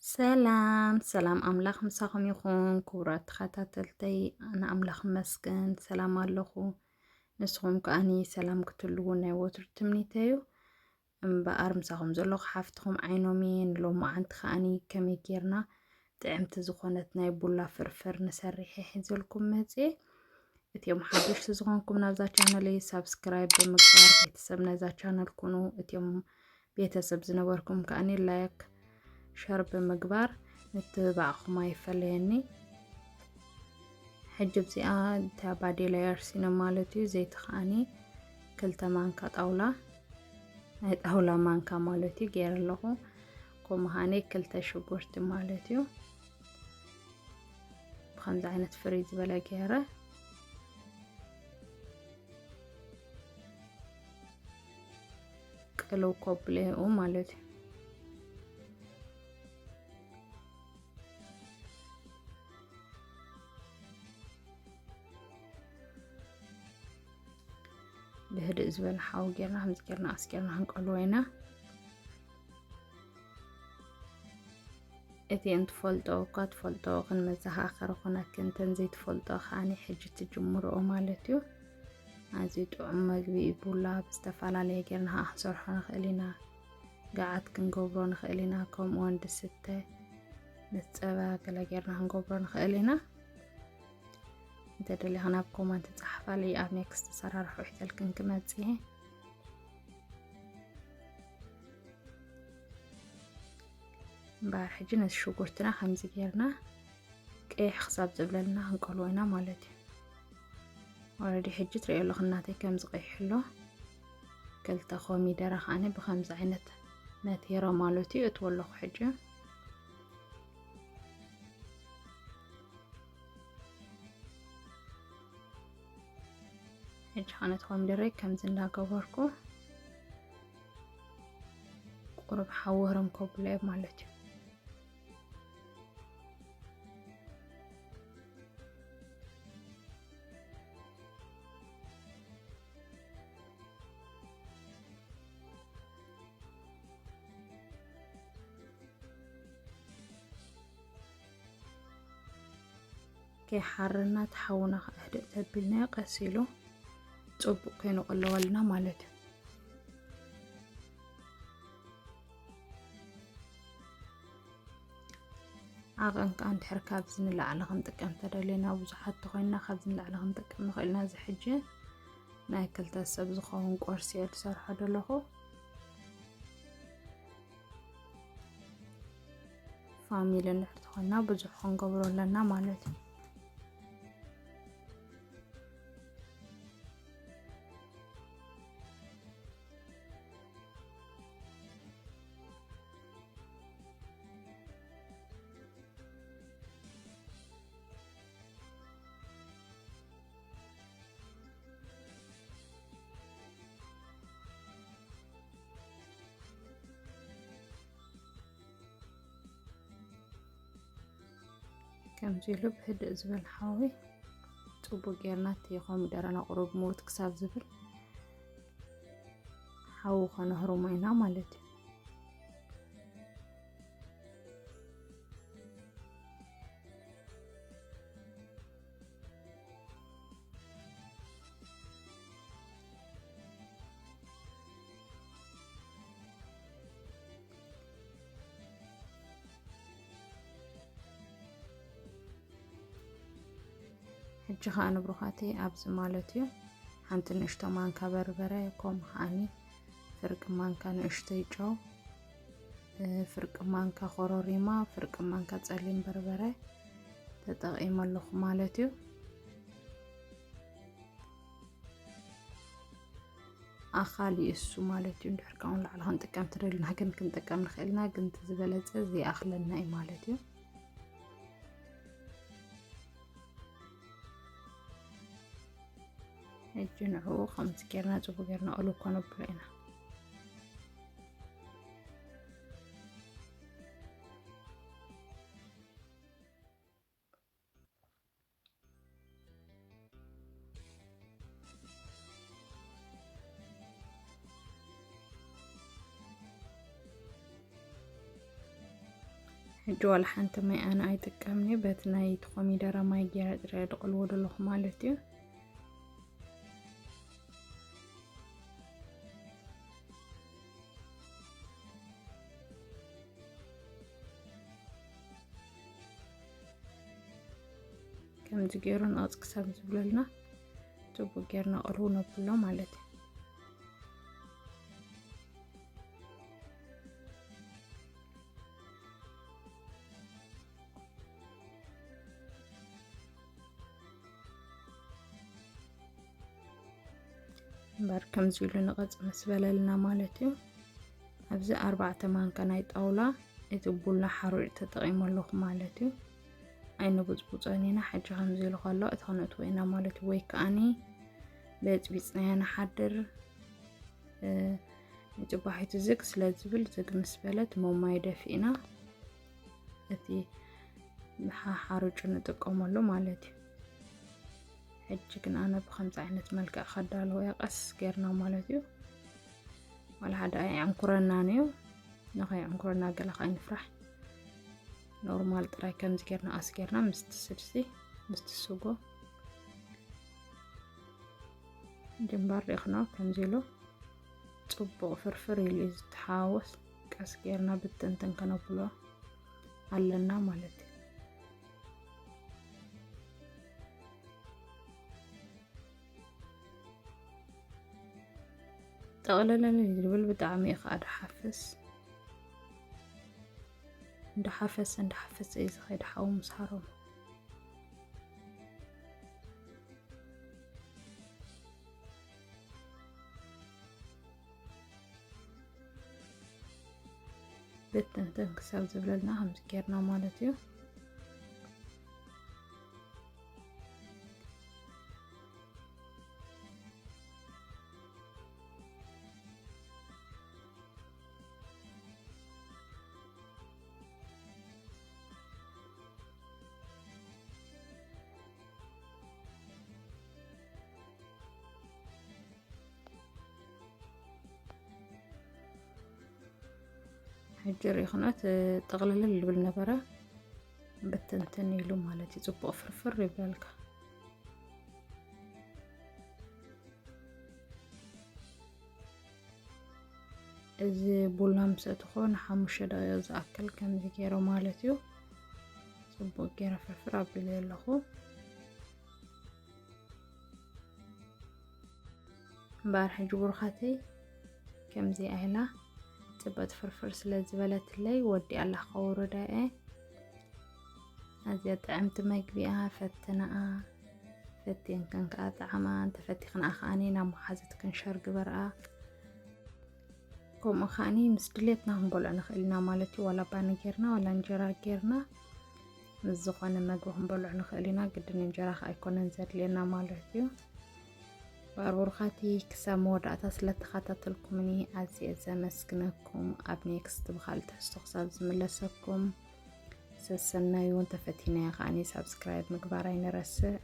ሰላም ሰላም፣ ኣምላኽ ምሳኹም ይኹን ክቡራት ተኸታተልተይ። ኣነ ኣምላኽ ይመስገን ሰላም ኣለኹ። ንስኹም ከኣኒ ሰላም ክትህልዉ ናይ ወትሩ ትምኒተይ እዩ። እምበኣር ምሳኹም ዘለኹ ሓፍትኹም ዓይኖም እየ። ንሎማዓንቲ ከኣኒ ከመይ ጌርና ጥዕምቲ ዝኾነት ናይ ቡላ ፍርፍር ንሰርሕ እየ ሒዘልኩም መፅየ። እቲኦም ሓደሽቲ ዝኾንኩም ናብዛ ቻነለይ ሳብስክራይብ ብምግባር ቤተሰብ ናይዛ ቻነል ኩኑ። እቲኦም ቤተሰብ ዝነበርኩም ከኣኒ ላይክ፣ ሸር ብምግባር ምትብባዕኹም ኣይፈለየኒ። ሕጂ ኣብዚኣ እታ ባዴላ የርሲኖ ማለት እዩ። ዘይቲ ከኣኒ ክልተ ማንካ ጣውላ፣ ናይ ጣውላ ማንካ ማለት እዩ፣ ገይረ ኣለኹ። ከምኡ ከኣኒ ክልተ ሽጉርቲ ማለት እዩ። ብኸምዚ ዓይነት ፍርይ ዝበለ ገይረ ቅልው ኮብለኡ ማለት እዩ። ብህድእ ዝበለ ሓዊ ጌርና ከምዚ ጌርና ኣስጌርና ክንቀልዎ ኢና። እቲ እንትፈልጦ እኳ ትፈልጦ ክንመዘኻኸር ኾነክን፣ እንተን ዘይትፈልጦ ከኣኒ ሕጂ ትጅምርኦ ማለት እዩ። ኣዝዩ ጥዑም መግቢ እዩ። ቡላ ብዝተፈላለየ ጌርና ከዓ ክንሰርሖ ንኽእል ኢና። ገዓት ክንገብሮ ንኽእል ኢና። ከምኡውን ድስተ ምስ ጸባ ገለ ጌርና ክንገብሮ ንኽእል ኢና። እንተ ደሊኽን ኣብ ኮመንት ጸሓፋለይ፣ ኣብ ኔክስት ሰራርሖ ሒዘልክን ክመጽእ እየ። እምበኣር ሕጂ ነቲ ሽጉርትና ከምዚ ጌርና ቀይሕ ክሳብ ዝብለልና ክንቀልዎ ኢና ማለት እዩ። ኦረዲ ሕጂ ትሪኦ ኣለኹ እናተይ ከምዚ ቀይሕ ኣሎ። ክልተ ኮሚደረ ከኣኒ ብከምዚ ዓይነት ነቲረ ማለት እዩ። እትዎ ኣለኹ ሕጂ። ሕጂ ከኣ ነቲ ኮሚደረይ ከምዚ እንዳገበርኩ ቁሩብ ሓዊ ህርም ከብሎ እየ ማለት እዩ። ከይሓርና እቲ ሓውና ከኣ ህድእ ተቢልናዮ ቀስ ኢሉ ጽቡቕ ኮይኑ ቀለወልና ማለት እዩ። ዓቐን ከኣ እንድሕር ካብዚ ንላዕሊ ክንጥቀም ተደሊና፣ ብዙሓት ተኾይንና ካብዚ ንላዕሊ ክንጥቀም ንኽእል ኢና። እዚ ሕጂ ናይ ክልተ ሰብ ዝኸውን ቁርሲ እየ ዝሰርሖ ዘለኹ። ፋሚሊ እንድሕር ተኾይንና ብዙሕ ክንገብሮ ኣለና ማለት እዩ። ከምዚ ኢሉ ብህድእ ዝበል ሓዊ ጽቡቅ ጌርና እቲ ኮሚደረና ቁሩብ ምውት ክሳብ ዝብል ሓዊ ከነህርሞ ኢና ማለት እዩ። ሕጂ ኸኣ ንብሩኻተይ ኣብዚ ማለት እዩ ሓንቲ ንእሽቶ ማንካ በርበረ፣ ከምኡ ኸኣኒ ፍርቂ ማንካ ንእሽተይ ጨው፣ እ፣ ፍርቂ ማንካ ኮረሪማ፣ ፍርቂ ማንካ ጸሊም በርበረ ተጠቒመ ኣለኹ ማለት እዩ። ኣኻሊ እሱ ማለት እዩ። እንድሕር ካብኡ ንላዕሊ ክንጥቀም ተደሊና ግን ክንጥቀም ንኽእል ኢና፣ ግን እቲ ዝበለጸ ዘይኣኽለና እዩ ማለት እዩ። ሕጂ ንዕኡ ከምዚ ጌርና ጽቡቅ ጌርና እሉ ከነብሎ ኢና። ሕጂ ዋላ ሓንቲ ማይ ኣነ ኣይጥቀምኒ፣ በቲ ናይ ኮሚደረ ማይ ገይረ ጥረ ድቕልዎ ዘለኹ ማለት እዩ። ከምዚ ገይሩ ንቕፅ ክሳብ ዝብለልና ፅቡቅ ገይርና ቅርቡ ነብሎ ማለት እዩ። እምበር ከምዚ ኢሉ ንቐጽ ምስ በለልና ማለት እዩ። ኣብዚ ኣርባዕተ ማንካ ናይ ጣውላ እቲ ቡላ ሓሩጭ ተጠቒመ ኣለኹ ማለት እዩ። ኣይንቡጽቡጾን ኢና። ሕጂ ከምዚ ኢሉ ከሎ እቲ ክነእትዎ ኢና ማለት እዩ። ወይ ከኣኒ በጽቢጽናዮ ንሓድር። ንጽባሒቱ ዝግ ስለ ዝብል ዝግ ምስ በለት ሞማይ ደፊእና እቲ ሓሓርጩ ንጥቀመሉ ማለት እዩ። ሕጂ ግን ኣነ ብከምዚ ዓይነት መልክዕ ከዳለዎ እየ፣ ቀስ ጌርና ማለት እዩ። ዋላ ሓደ ኣይዕንኩረናን እዩ። ንኸይዕንኩረና ገለ ከይንፍራሕ ኖርማል ጥራይ ከምዚ ጌርና ኣስጌርና ምስቲ ስልሲ ምስቲ ስጎ ጅምባር ሪእኽኖ ከምዚ ኢሉ ጽቡቕ ፍርፍር ኢሉ እዩ ዝተሓዋወስ። ቀስ ጌርና ብትንትን ከነብሎ ኣለና ማለት እዩ። ጠቕለለለ ዝብል ብጣዕሚ እዩ ከዓ ድሓፍስ። እንዳሓፈሰ እንዳሓፈሰ እዩ ዝኸይድ ሓዊ ምስ ሃረሙ። ብትንትን ክሳብ ዝብለልና ከምዚ ጌርና ማለት እዩ። ሕጂ ሪእኽኖት ጥቕልልል ልብል ነበረ። ብትንትን ኢሉ ማለት እዩ። ጽቡቕ ፍርፍር ይብለልካ። እዚ ቡላ ምስ ኣእተኹ ንሓሙሽተ ደቂቕ ዝኣክል ከምዚ ገይረ ማለት እዩ። ጽቡቕ ገይረ ፍርፍር ኣቢለ ኣለኹ። እምበኣር ሕጂ ብሩኻተይ ከምዚ ኣይላ ጽብቕቲ ፍርፍር ስለ ዝበለትለይ ወዲኣ ኣላ ከውርዳ እየ። ኣዝያ ጥዕምቲ መግቢ እያ፣ ፈትንኣ። ፈቲንክን ከኣ ጠዓማ፣ እንተፈቲኽንኣ ከኣኒ ናብ መሓዙትክን ሸር ግበርኣ። ከምኡ ከኣኒ ምስ ድሌትና ክንበልዖ ንኽእል ኢና ማለት እዩ። ዋላ ባኒ ጌርና ዋላ እንጀራ ጌርና ምስ ዝኾነ መግቢ ክንበልዖ ንኽእል ኢና። ግድን እንጀራ ከኣ ኣይኮነን ዘድልየና ማለት እዩ። እምበኣር ብሩኻቲ ክሳብ መወዳእታ ስለ ተኸታተልኩምኒ ኣዝየ ዘመስግነኩም። ኣብ ኔክስት ብኻልእ ትሕዝቶ ክሳብ ዝምለሰኩም ሰሰናዩ። እንተፈቲናዮ ከኣኒ ሳብስክራይብ ምግባር ኣይንረስዕ።